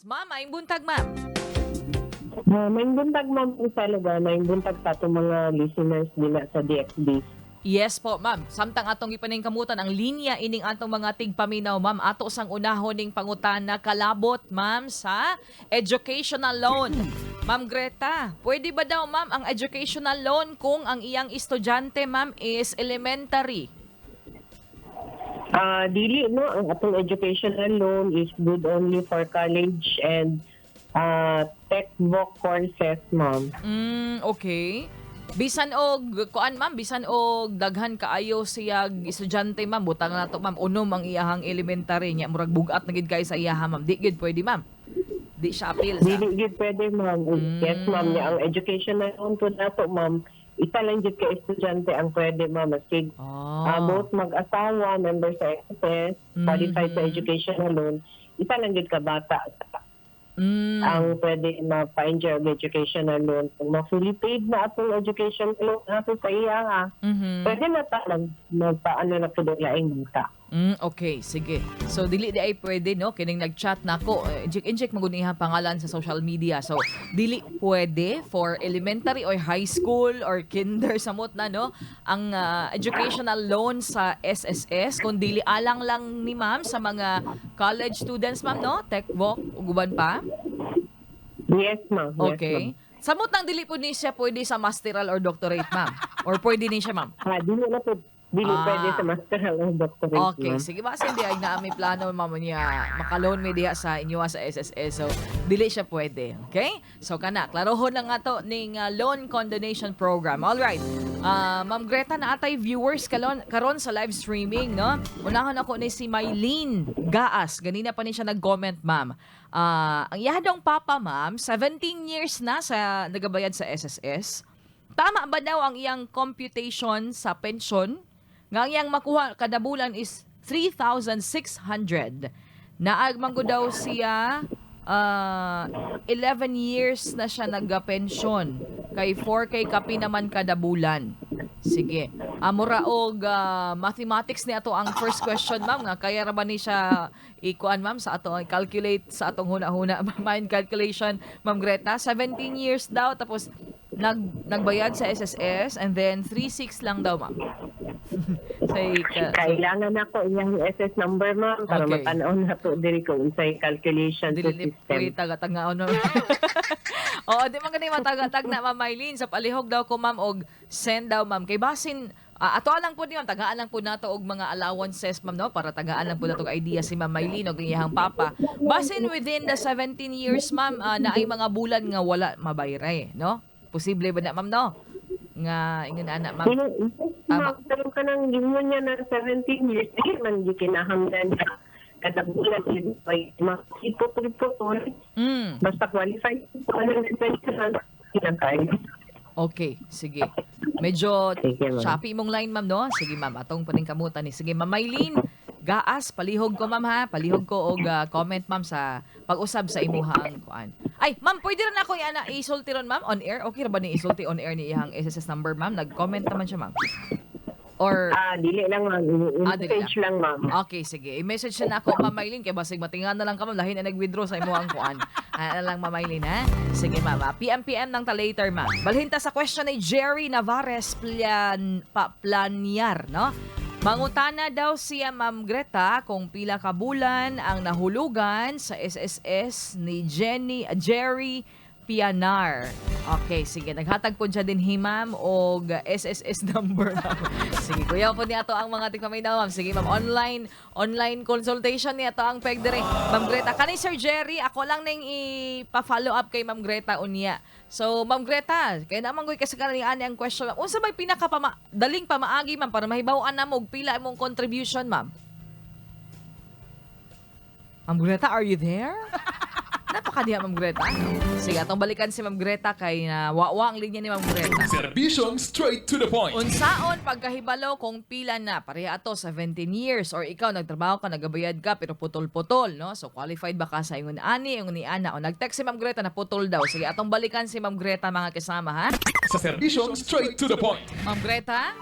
Ma'am, maayong buntag, ma'am. Maayong buntag, ma'am, sa lugar, maayong buntag sa atong mga listeners dina sa DXB. Yes po, ma'am. Samtang atong gipaningkamutan ang linya ining atong mga tigpaminaw, ma'am, ato sang unahon ning pangutana kalabot, ma'am, sa educational loan. Ma'am Greta, pwede ba daw, ma'am, ang educational loan kung ang iyang estudyante, ma'am, is elementary? Dili, no, ang atong educational loan is good only for college and tech-voc courses, ma'am. Okay. Bisan og kuan, ma'am, bisan og daghan kaayo siya estudyante, ma'am, butang na to, ma'am, unom ang iyahang elementary niya, murag bugat na gid kay sa iyaha, ma'am. Di gid pwede, ma'am? Di siya appeal sa Dili gid pwede, ma'am. Yes, ma'am, niya ang educational loan po nato, ma'am, isa lang jud ka estudyante ang pwede, ma'am. Maski both mag-asawa, member sa SSS, qualified sa educational loan, isa lang jud ka bata ang pwede ma-enjoy og educational loan. Kung ma-fully paid na atong education loan nato sa iya, ha, pwede na ta magpaano na pud og laing bata. Okay, sige. So dili di ay pwede, no, kining nag-chat nako, eh, inject inject magud iyang pangalan sa social media. So dili pwede for elementary or high school or kinder, samot na, no, ang educational loan sa SSS kun dili alang lang ni, ma'am, sa mga college students, ma'am, no, tech voc ug uban pa. Yes, ma'am. Yes, Okay. Samot nang dili po ni siya pwede sa masteral or doctorate, ma'am? Or pwede ni siya, ma'am? Ma'am. Dili na po, dili pwede sa masteral or doctorate, ma'am. Okay, sige ba, hindi ay na may plano, ma'am, niya maka-loan mi diha sa inyo sa SSS. So dili siya pwede. Okay? So kana, klarohon lang nga to ning loan condonation program. All right. Ma'am Greta, naa tay viewers karon karon sa live streaming, no? Unahon ako ni si Mylene Gaas. Ganina pa ni siya nag-comment, ma'am. Ang iya daw papa, ma'am, 17 years na sa nagabayad sa SSS. Tama ba daw ang iyang computation sa pensyon? Nga ang iyang makuha kada bulan is 3,600. Naag man gud daw siya 11 years na siya nagapensyon. Kay 4K kapi naman kada bulan. Sige. Mura og mathematics ni ato ang first question, ma'am, nga kaya ra ba ni siya ikuan, ma'am, sa ato calculate sa atong huna-huna, mind calculation, Ma'am Greta? 17 years daw tapos nagbayad sa SSS and then 3.6 lang daw, ma'am. Say ka, so, Kailangan ako iyang SS number, ma'am, para matanaw na to diri kung unsay calculation sa Dili ni system. pwede taga-tangaon, ma'am. Oo, di man gani matagatag na, Ma'am Mylene. Sa palihog daw ko, ma'am, og send daw, ma'am. Kay basin ato lang po ni, ma'am, tagaan lang po nato og mga allowances, ma'am, no, para tagaan lang po nato og idea si Ma'am Mylene og iyang papa. Basin within the 17 years, ma'am, na ay mga bulan nga wala mabayre, no? Posible ba na, ma'am, no? Nga ingon ana, ma'am. Yes, Tama. Ma'am, pero kanang ingon niya na 17 years, dili man gikinahanglan na kada bulan yun ay makiputol-putol. Basta qualified po ang pension kinakain. Okay, sige. Medyo Sige, ma'am. choppy imong line, ma'am, no? Sige, ma'am, atong paningkamutan ni. Sige, Ma'am Mylene, Gaas, palihog ko, ma'am, ha. Palihog ko og comment, ma'am, sa pag-usab sa imuhang kuan. Ay, ma'am, pwede rin ako iana isulti ron, ma'am, on air. Okay ra ba ni isulti on air ni iyang SSS number, ma'am? Nag-comment naman siya, ma'am. Or Dili lang, ma'am. Ah, dili. I-message lang, ma'am. Okay, sige. I-message na ako, Ma'am Mylene, kay basig matinga na lang ka, ma'am. Lahin na nag-withdraw sa imuhang kuan. Ah, na lang, Ma'am Mylene, ha? Sige, ma'am. Ah. PM-PM nang ta later, ma'am. Balhin ta sa question ni Jerry Navares Planiar, no? Mangutana daw siya, Ma'am Greta, kung pila ka bulan ang nahulugan sa SSS ni Jenny Jerry Pianar. Okay, sige. Naghatag po siya din hi, ma'am, og SSS number, ma'am. Sige, kuya po niya ato ang mga tigpaminaw, ma'am. Sige, ma'am. Online consultation niya ato ang peg dire. Ma'am Greta. Kani Sir Jerry, ako lang ning ipa-follow up kay Ma'am Greta unya. So, Ma'am Greta, kaya naman ko'y kasagaran ni ani ang question, ma'am. Unsa may pinaka daling pamaagi, ma'am, para mahibaw-an na mo og pila imong contribution, ma'am? Ma'am Greta, are you there? Napakadiha, Ma'am Greta. Sige, atong balikan si Ma'am Greta kay na wawa ang linya ni Ma'am Greta. Serbisyong straight to the point. Unsaon pagkahibalo kung pila na pareha ato 17 years or ikaw nagtrabaho ka, nagabayad ka pero putol-putol, no? So qualified ba ka sa ingon ani, ingon ni ana? O nag-text si Ma'am Greta na putol daw. Sige, atong balikan si Ma'am Greta, mga kasama, ha. Sa serbisyong straight to the point. Ma'am Greta?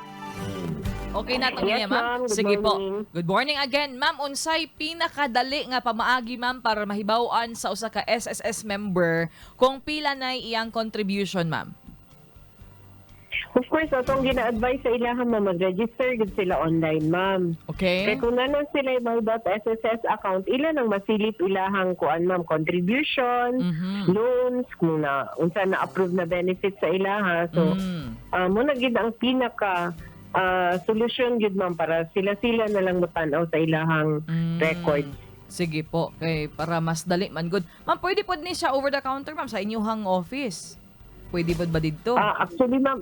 Okay na itong Yes, niya, ma'am? ma'am. Good Sige po. morning. Good morning again. Ma'am, unsay pinakadali nga pamaagi, ma'am, para mahibaw-an sa usa ka SSS member kung pila na iyang contribution, ma'am? Of course, atong gina-advise sa ilaha, ma'am, mag-register gud sila online, ma'am. Okay? Kaya kung naa na sila may .sss account, ila nang masilip ilahang kuan, ma'am, contribution, loans, kung na unsa na approve na benefit sa ilaha. So, mo na gid ang pinaka solution gid, ma'am, para sila-sila na lang matan-aw sa ilahang records. Sige po, kay para mas dali man good. Ma'am, pwede pod ni siya over the counter, ma'am, sa inyuhang office. Pwede pod ba didto? Actually, ma'am,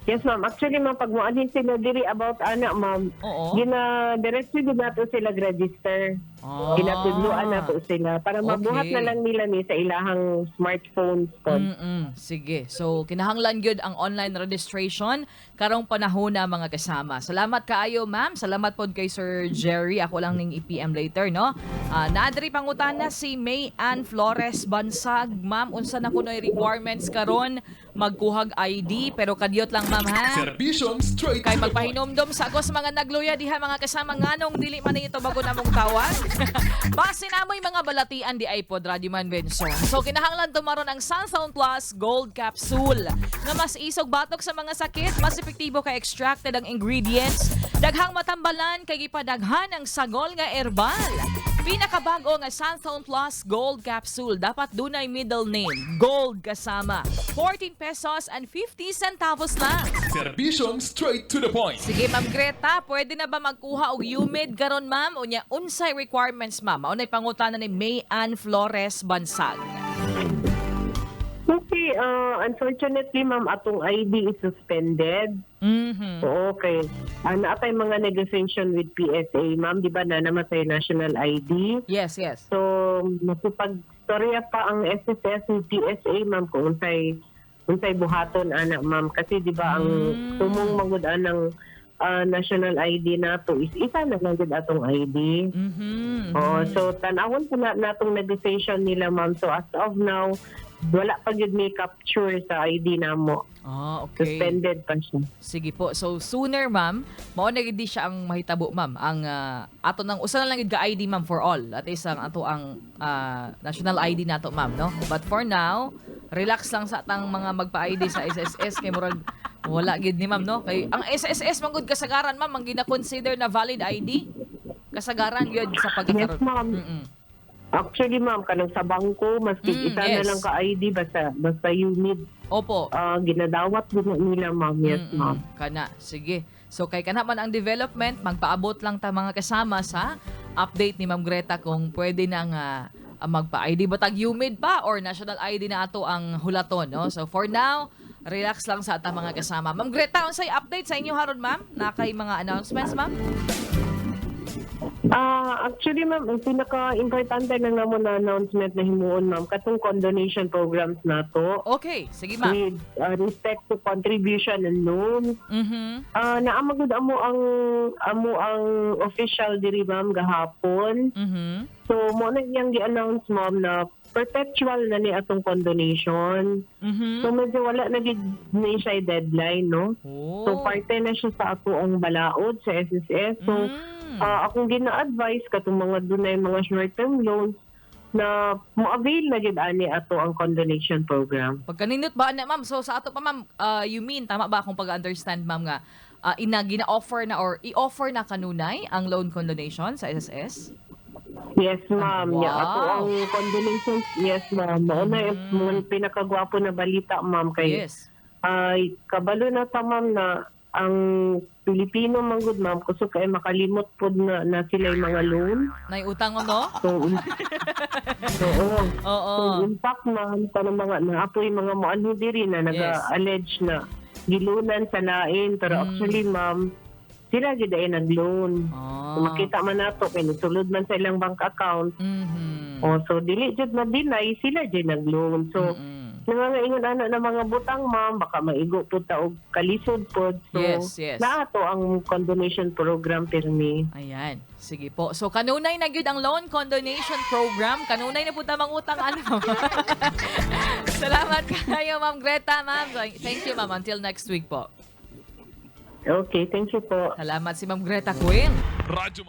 yes, ma'am. Actually, ma'am, pag moanhin sila diri about ana, ma'am, gina diretso gid nato sila register. Ginatudloan nato sila para mabuhat na lang nila ni sa ilahang smartphones pod. Sige. So, kinahanglan gyud ang online registration karong panahon na, mga kasama. Salamat kaayo, ma'am. Salamat pod kay Sir Jerry. Ako lang ning i-PM later, no? Naa diri pangutana si May Ann Flores Bansag. Ma'am, unsa na kunoy requirements karon magkuhag ID? Pero kadiyot lang, ma'am, ha? Serbisyong straight Kay to the point. magpahinomdom sa ako sa mga nagluya diha, mga kasama, nganong dili man ito bago namong tawag. Base namoy mga balatian di iPod Radio Man Benson. So kinahanglan tumaron ang Sunsound Plus Gold Capsule nga mas isog batok sa mga sakit, mas epektibo kay extracted ang ingredients, daghang matambalan kay gipadaghan ang sagol nga herbal. Pinakabago nga Xanthone Plus Gold Capsule. Dapat dunay middle name. Gold kasama. 14 pesos and 50 centavos lang. Serbisyong straight to the point. Sige, Ma'am Greta, pwede na ba magkuha og UMID karon, ma'am? Unya, unsay requirements, ma'am? Mao nay pangutana ni May Ann Flores Bansag. Okay, unfortunately, ma'am, atong ID is suspended. Okay. Naa tay mga negotiation with PSA, ma'am, di ba na namatay national ID? Yes. So, makipag-storya pa ang SSS with PSA, ma'am, kung unsay buhaton ana, ma'am, kasi di ba ang tumong magud anang national ID nato is isa na lang gud atong ID. Oo, so tan-awon pa na natong negotiation nila, ma'am. So as of now, wala pa gyud may capture sa ID namo. Suspended pa siya. Sige po. So sooner, ma'am, mao na gid di siya ang mahitabo, ma'am. Ang ato nang usa na lang gid ka ID, ma'am, for all. At isang ato ang national ID nato, ma'am, no? But for now, relax lang sa atang mga magpa-ID sa SSS kay murag wala gid ni ma'am, no? Kay ang SSS man gud kasagaran, ma'am, ang gina-consider na valid ID. Kasagaran gyud sa pagkakaroon. Yes, ma'am. Actually, ma'am, kanang sa bangko, maski isa na lang ka ID, basta, basta you need, ginadawat gud na nila, ma'am. Yes, ma'am. Kana, sige. So kay kana man ang development, magpaabot lang ta, mga kasama, sa update ni Ma'am Greta kung pwede na nga magpa-ID ba tag UMID pa or national ID na ato ang hulaton, no? So for now, relax lang sa ata, mga kasama. Ma'am Greta, unsay update sa inyo haron, ma'am? Na kay mga announcements, ma'am? Actually, ma'am, ang pinaka-importante lang namo na announcement na himuon, ma'am, katong condonation programs nato Okay, sige, ma'am. with respect to contribution and loans. Naa magud amo ang official diri, ma'am, gahapon. So mo na iyang gi-announce, ma'am, na perpetual na ni atong condonation. So medyo wala na gid ni siya deadline, no? Oh. So parte na siya sa ato ang balaod sa SSS. So akong gina-advise katong mga dunay mga short-term loans na mo-avail na gid ani ato ang condonation program. Pagkanindot ba na, ma'am? So sa ato pa, ma'am, you mean tama ba akong pag-understand, ma'am, nga ina gina-offer na or i-offer na kanunay ang loan condonation sa SSS? Yes, ma'am. Yeah, ato ang condonation, yes, ma'am. Mao na yung pinakagwapo na balita, ma'am, kay ay kabalo na ta, ma'am, na ang Pilipino man gud, ma'am, kusog kay makalimot pod na sila yung mga loan. Nay utang mo, no? So, oo. So, in fact, ma'am, kanang mga naapoy mga moanho diri na naga-allege na gilunan sa lain, pero actually, ma'am, sila gid ay nag-loan. So, makita man nato kay nisulod man sa ilang bank account. Oh, so dili jud ma-deny sila jud nag-loan. So nangangaingon ana na mga butang, ma'am, baka maigo pud ta og kalisod pod. So Yes, yes. naa to ang condonation program pirmi. Ayan. Sige po. So, kanunay na gyud ang loan condonation program. Kanunay na po ta mangutang ano. Salamat kayo, Ma'am Greta, ma'am. Thank you, ma'am. Until next week po. Okay, thank you po. Salamat si Ma'am Greta Queen. Radyo.